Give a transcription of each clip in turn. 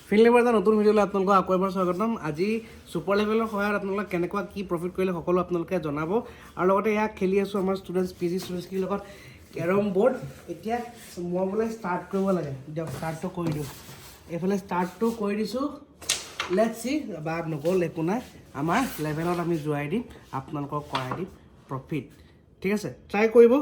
ফিনলেবৰ এটা নতুন ভিডিঅ'লৈ আপোনালোকক আকৌ এবাৰ স্বাগতম। আজি ছুপাৰ লেভেলৰ সহায়ত আপোনালোকে কেনেকুৱা কি প্ৰফিট কৰিলে, সকলো আপোনালোকে জনাব। আৰু লগতে ইয়াক খেলি আছোঁ আমাৰ ষ্টুডেণ্টছ, পি জি ষ্টুডেণ্টছখিনিৰ লগত কেৰম বৰ্ড। এতিয়া মই বোলে ষ্টাৰ্ট কৰিব লাগে। দিয়ক, ষ্টাৰ্টটো কৰি দিওঁ। এইফালে ষ্টাৰ্টটো কৰি দিছোঁ। Let's C বা নগ'ল, একো নাই। আমাৰ লেভেলত আমি যোৱাই দিম, আপোনালোকক কৰাই দিম প্ৰফিট। ঠিক আছে, ট্ৰাই কৰিব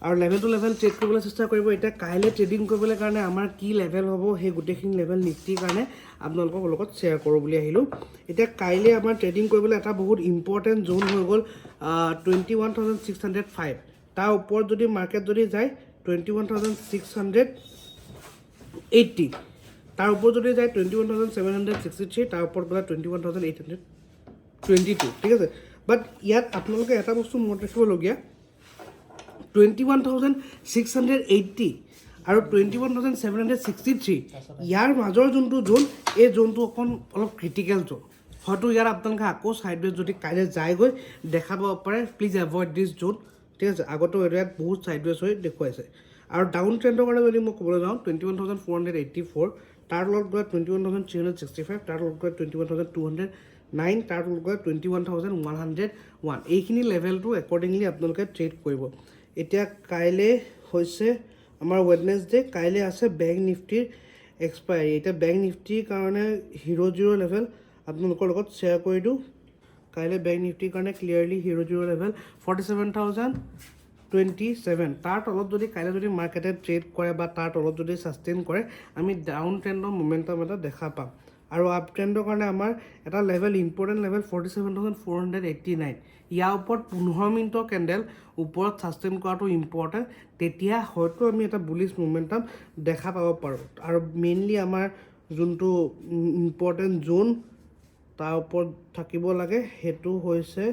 আৰু লেভেল টু লেভেল ট্ৰেড কৰিবলৈ চেষ্টা কৰিব। এতিয়া কাইলৈ ট্ৰেডিং কৰিবলৈ কাৰণে আমাৰ কি লেভেল হ'ব, সেই গোটেইখিনি লেভেল নিফটিৰ কাৰণে আপোনালোকৰ লগত শ্বেয়াৰ কৰোঁ বুলি আহিলোঁ। এতিয়া কাইলৈ আমাৰ ট্ৰেডিং কৰিবলৈ এটা বহুত ইম্পৰ্টেণ্ট জ'ন হৈ গ'ল 21,605। তাৰ ওপৰত যদি মাৰ্কেট যদি যায় 21,680, তাৰ ওপৰত যদি যায় 21,763, তাৰ ওপৰত গ'লে 21,822। ঠিক আছে, বাট ইয়াত আপোনালোকে এটা বস্তু মনত ৰাখিবলগীয়া, 21,680 আৰু 21,763, ইয়াৰ মাজৰ যোনটো জ'ন, এই জ'নটো অকণ অলপ ক্ৰিটিকেল জ'ন। হয়তো ইয়াত আপোনালোকে আকৌ ছাইডৱেজ যদি কাইলৈ যায়গৈ দেখা পাব পাৰে। Please avoid this zone. ঠিক আছে, আগতেও ইয়াত বহুত ছাইডৱেজ হৈ দেখুৱাইছে। আৰু ডাউন ট্ৰেণ্ডৰ কাৰণে যদি মই ক'বলৈ যাওঁ, 21,484, তাৰ লগত গ'লে 21,365, তাৰ লগত গ'লে 21,209, তাৰ লগত গ'লে 21,101। এইখিনি লেভেলটো একৰ্ডিংলি আপোনালোকে ট্ৰেড কৰিব। এতিয়া কাইলৈ হৈছে আমাৰ ৱেডনেছডে। কাইলৈ আছে বেংক নিফটিৰ এক্সপায়াৰী। এতিয়া বেংক নিফটিৰ কাৰণে হিৰ' জিৰ' লেভেল আপোনালোকৰ লগত শ্বেয়াৰ কৰি দিওঁ। কাইলৈ বেংক নিফটিৰ কাৰণে clearly hero zero level 47,027। তাৰ তলত যদি কাইলৈ যদি মাৰ্কেটে ট্ৰেড কৰে বা তাৰ তলত যদি ছাষ্টেইন কৰে, আমি ডাউন ট্ৰেণ্ডৰ মুমেণ্টাম এটা দেখা পাম। আৰু আপ ট্ৰেণ্ডৰ কাৰণে আমাৰ এটা level, important level 47,489। ইয়াৰ ওপৰত 15 মিনিটৰ কেণ্ডেল ওপৰত ছাষ্টেইন কৰাটো ইম্পৰ্টেণ্ট। তেতিয়া হয়তো আমি এটা বুলিছ মুমেণ্টাম দেখা পাব পাৰোঁ। আৰু মেইনলি আমাৰ যোনটো ইম্পৰ্টেণ্ট জ'ন তাৰ ওপৰত থাকিব লাগে, সেইটো হৈছে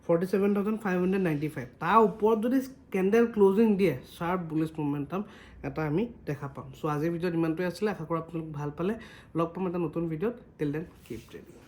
47,595। তাৰ ওপৰত যদি কেণ্ডেল ক্লজিং দিয়ে, শ্বাৰ্প বুলিছ মুমেণ্টাম এটা আমি দেখা পাম। চ' আজিৰ ভিডিঅ'ত ইমানটোৱে আছিলে। আশা কৰোঁ আপোনালোক ভাল পালে। লগ পাম এটা নতুন ভিডিঅ'ত। Till then, keep trading.